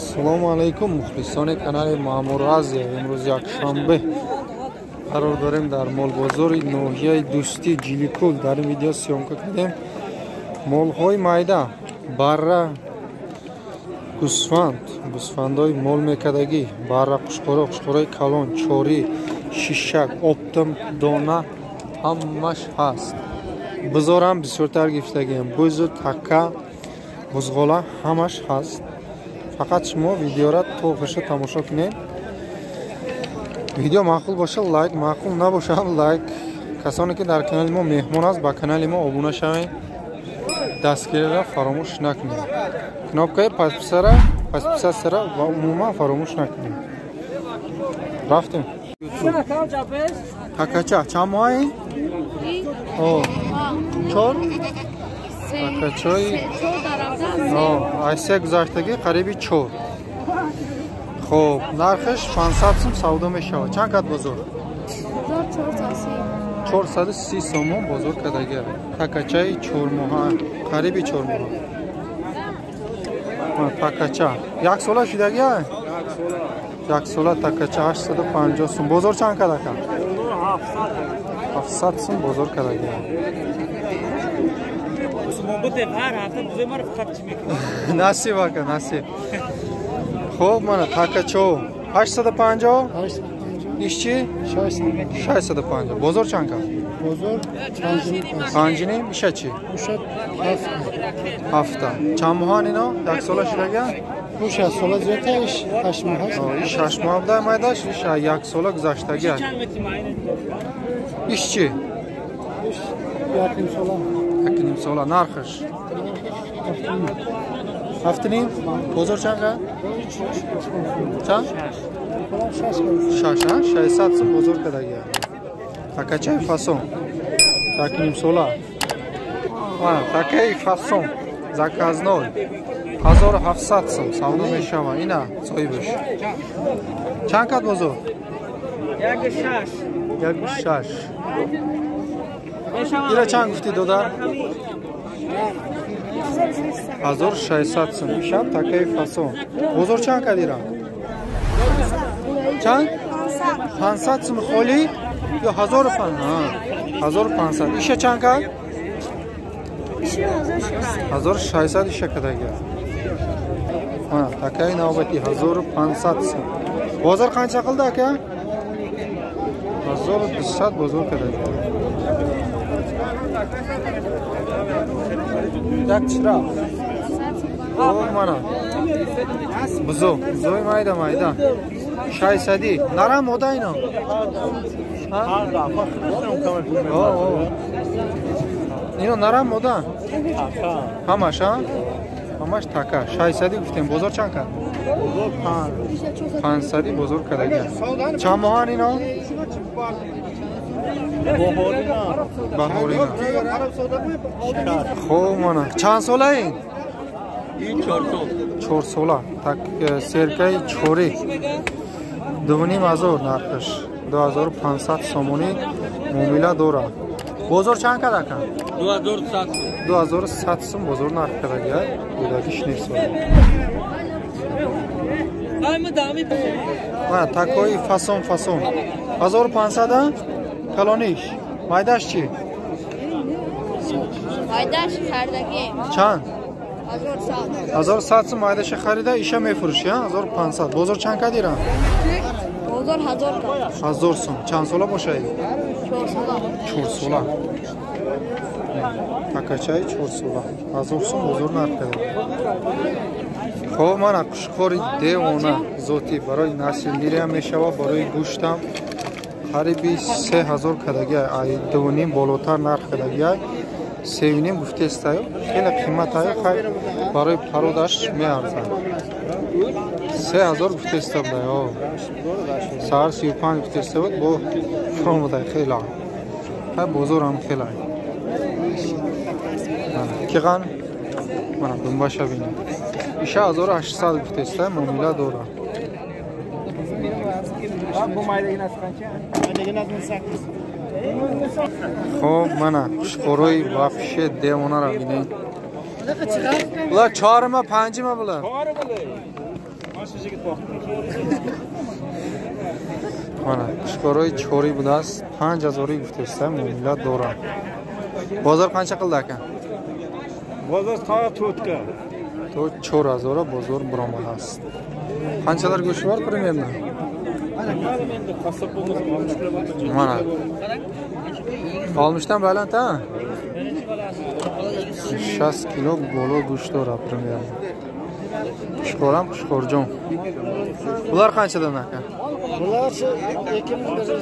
Ассалому алайкум, мухлисони канали Маъмур Азия. Имрӯз якшанбе қарор дорем дар молбозори ноҳияи Дӯстӣ Ҷиликул. Дар ин видео съёмка кардем молҳои майда, барра, гӯсфанд, гӯсфандҳои мол мекардагӣ, барра, қушқора, қушқораи калон, чорӣ, шишак, оптом, дона ҳамаш ҳаст. Бузорам бисёртар гирифтагием, бузу, така, бузғола ҳамаш ҳаст. Фақат шумо видеора то охирша тамошо кунед. Видео маъқул боша лайк, маъқул набоша ҳам лайк. Касоне ки дар канали мо меҳмон аст, ба канали мо обуна шавед, дастгириро фаромӯш накунед. Кнопкаи подписатсияро ва умуман фаромӯш накунед. Рафтем. Такача чанд моҳ ин? Чор? Такачаи аз се гузаштагӣ қариби чор. Хоб, нархаш 500 сум савдо мешавад. Чанд кат бозор? 430 сомон бозор кардагӣ. Такачаи чормоҳа, қариби чормоҳа. Такача як сола шудагӣ? Як сола такача 850 сум. Бозор чанд кад ака? 700 сум бозор кардагӣ. Насиб ака, насиб. Хоб, мана такачо 850, иш чи? 650. Бозор чанд кад? Бозор 5.5. Иша чи? 7. Чанд моҳан ино? Як сола шудага? Иш сола зиёдта, иш 8 моҳ аст. Иш 8 моҳ буда майдаш, иш як сола гузаштагӣ. Иш чи? Иш 1.5 сола. 1.5 сола. Нархаш? 7.5. Бозор чанд кад? Чанд? 6, 600 сум бозор кардагӣ. Такачаи фасон 1.5 сола. Такаи фасон заказной 1700 сум савдо мешавад. Ина соҳибаш. Чанд кад бозор? 1.6. 1.6. Ира чанд гуфтӣ додар? 1600 сум. Ишам такаи фасон. Бозор чанд кад ира? Чанд? 500 сум холӣ ё 1500? 1500. Иша чанд кад? 1600 иша кадагӣ. Такаи навбатӣ 1500 сум. Бозор қанча қилди ака? 1200 бозор кадагӣ. Як чира. О, мана. Бузо, бузои майда майда. 600. Нарам мода ино? Ино нарам мода? Ҳамаш, а? Ҳамаш така. 600 гуфтем. Бозор чанд кад? 500 бозор кардагӣ. Чанд моҳан ино? Баҳорина. Хоб, мана. Чанд сола ин? 4 сола. Так серкаи чорӣ. 2500 нархаш. 2500 сомонӣ муомила дорад. Бозор чанд кад ака? 2100. 2100 сум бозор нарх кардагӣ. Гудагиш нест. Мана такои фасон фасон. 1500 а? Калониш. Майдаш чи? Майдаш хардагӣ. Чанд? 1100. 1100 сум майдаша харида, иша мефурӯшӣ, 1500. Бозор чанд кад ира? Бозор 1000 кад. 1000 сум. Чанд сола бошад? 4 сола. 4 сола. Такачаи 4 сола. 1000 сум бозор нарх карда. Хоб, мана қушқори девона зотӣ барои наслгириам мешавад, барои гӯштам қариби 3000 кардагӣ, ай 2.5 болотар нарх кардагӣ, 3.5 гуфтестаю, хеле қиматаю, хай барои пародаш меарзад. 3000 гуфтеста будай, саҳар 35 гуфтеста буд, бо фуромадай хеле. Хай бозорам хеле. Киған? Мана думбаша бинед. Иша 1800 гуфтеста, муомила дорад. Хоб, мана қушқорои вообще девонаро бинед. Bular chorimi, panjimi bular? Chori bular. Mana shu yigit boqdi. Mana qushqoroi chori budast 5000 гуфтеста муомила дорад. Бозор qancha qildi aka? Bozor to 4ga. То 4000 бозор баромадааст. Qanchalar go'sht bor примерно? Mana 60 dan baland ha? 60 kilo боло гӯшт дорад примерно. Qushqor ham qushqorjon. Bular qanchadan aka? Bular 2100 dan.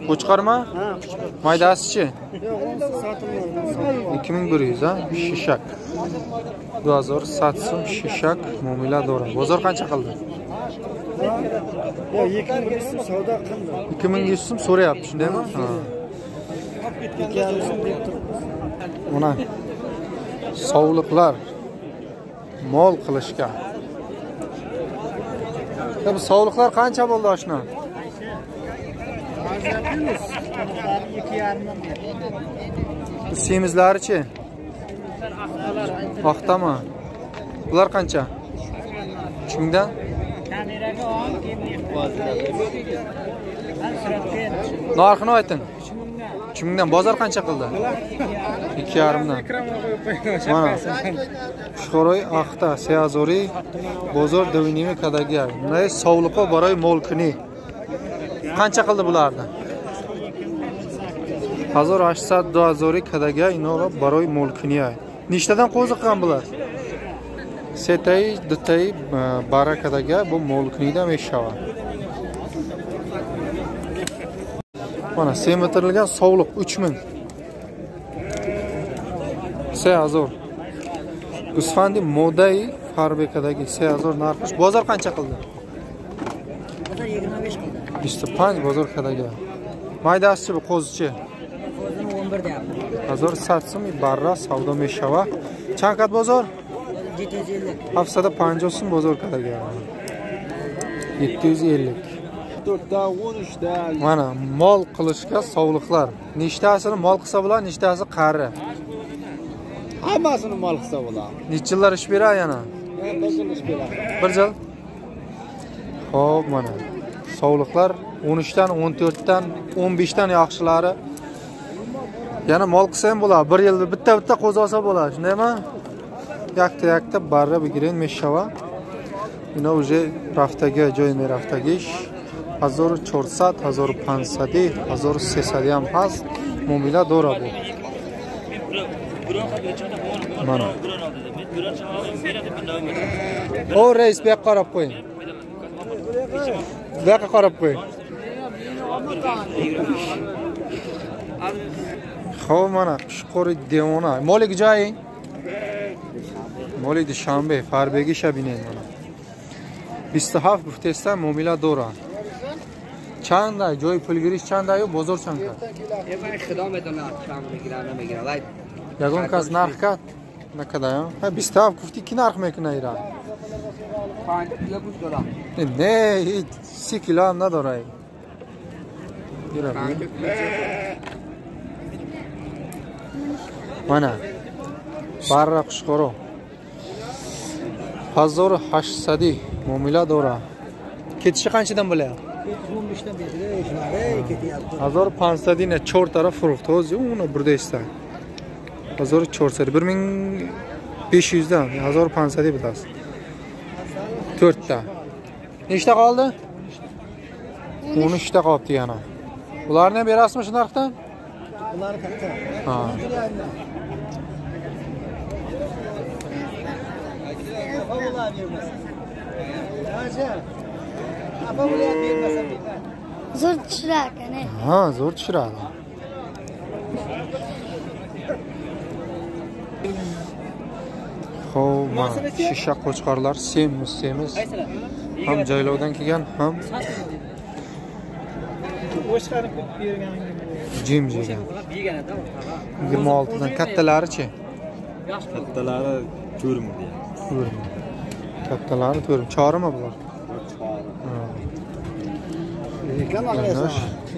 Qo'chqormi? Ha, qo'chqor. Maydasichi? Yo'q, unisi sotilmaydi. 2100 ha, shishak. 2100 so'm shishak muomala дорад. Bozor qancha qildi? Yo'q, 2100 so'm savdo qildi. 2100 so'm so'rayapti, shundaymi? Ha. 2,5 so'm deb turibmiz. Mana sovliqlar mol qilishga. Bu sovliqlar qancha bo'ldi oshna? Bu semizlarichi? Oqtami? Bular qancha? 3000 dan? Narxini ayting. 3000 dan. Bozor qancha qildi? 2,5 dan. Mana Qushqoroi aqta 3000 bozor 2.5 kadaga. Bunday sovliqo baroi molkuni. Qancha qildi bularni? 1800 2000 kadaga inora baroi molkuni. Nechtadan qo'zi qilgan bular? Setai, dutai barakadaga bu molkunida meshava. Mana semitirilgan sovliq 3000. 3000. Gusfandi modai farbekadagi 3000 narxi. Bozor qancha qildi? Bozor 25 qildi. 25 bozor kadaga. Maydasichi bu qo'zichi? Qo'zini 11 deyapti. 1100 so'm barra savdo meshava. Chand qat bozor? 750. 750 so'm bozor kadaga. 750. 4da 13da. Mana mol qilishga sovliqlar. Nechtasini mol qilsa bo'ladi, nechtasi qari. Hammasini mol qilsa bo'ladi. Necha yillar ish beradi yana? Bir yil ish beradi. Bir yil? Xo'p, mana sovliqlar 13 dan, 14 dan, 15 dan yaxshilari. Yana mol qilsa ham bo'ladi. Bir yilda bitta-bitta qo'zi olsa bo'ladi, shundaymi? Yakta-yakta barra bigiren meshava. Ina уже raftaga joy meraftagish 1400, 1500, 1300 ham past muomala dora bu. Mana. O reis bu yoqqa qarab qo'ying. Bu yoqqa qarab qo'ying. Xo'p, mana Qushqori devona. Moli joyi? Moli Dushanbe, Farbegi shabineng mana. 27 гуфтеста муомила дорад. Чанда ҷои пулгириш чанда ё бозор чанд кард? Худо медонад чанд мегирад, намегирад. Ягон кас нарх кард? Накарда, ҳа? 27 гуфтӣ ки нарх мекунад ира? 5 кило гӯшт дорад. Не, ҳеҷ 30 кило ҳам надорад. Ира. Mana barra Qushqoro 1800 muomala дорад. Ketishi qanchadan bo'lyapti? 15 dan berdi, ketyapti. 1500 ina 4 taraf furuxti. O'zi uni burda esa. 1400 1500 dan 1500 bitasiz. 4 ta. Nechta qoldi? 13 ta qolibdi yana. Ularni ham berasizmi shu narxdan? Ular katta. Ha. Zo'r tushirar ekan. Ha, zo'r tushiradi. Xo'p, mana shisha qo'chqorlar semiz, semiz. Ham jaylovdan kelgan, ham jim yegan. 26 dan kattalari-chi? Kattalari 4 ming deyapti. 4 ming. Kattalari 4 ming. Chorimi bular?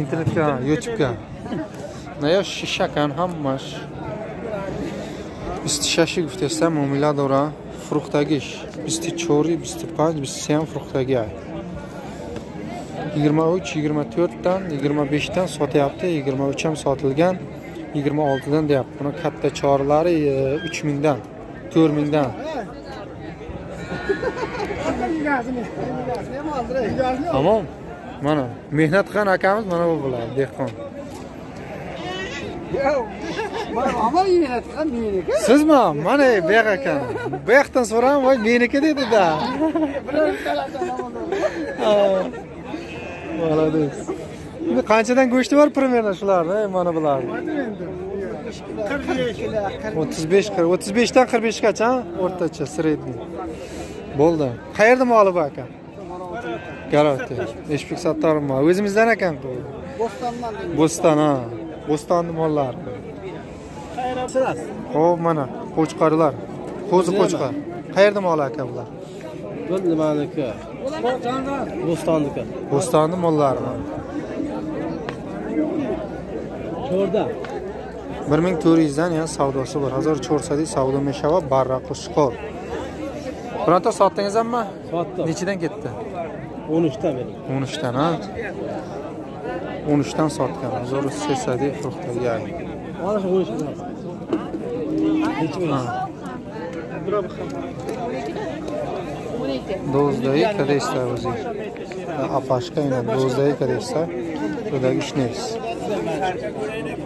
Internetga, YouTube'ga. Nayo shishakan hammash. 26 гуфтеста муомила дора. Фурӯхтагиш 24, 25, 23 фурӯхтаги ай. 23, 24 dan, 25 dan sotyapti, 23 ham sotilgan, 26 dan deyapti. Buni katta chorilari 3000 dan, 4000 dan. Tamom. Mana mehnat qilgan akamiz mana bu bo'ladi, dehqon. Sizmi? Mana bu yoq ekan. Bu yoqdan so'ram, voy meniki dedi-da. Молодец. Endi qanchadan go'shti bor примерно shularni, mana bularni? 35, 40, 35 dan 45 gacha o'rtacha средний. Bo'ldi. Qayerda moli bu aka? Garoti. Eshbek Sattorov moli. O'zimizdan ekan bu. Bo'stondan. Bo'ston, ha. Bo'stonni mollari. Xo'p, mana qo'chqorlar. Qo'zi qo'chqor. Qayerda moli aka bular? Bu nimaniki? Bo'stonniki. Bo'stonni mollari. To'rda. 1400 dan ya savdosi bor. 1400 savdo meshava barra qo'chqor. Bironta sotdingizmi? Sotdim. Nechidan ketdi? 13 dan berdim. 13 dan, ha? 13 dan sotgan. 1300 furxtaga. Olish 13 dan. Dozdayi kadesta o'zi. Apashka ina dozdayi kadesta. Udagish next.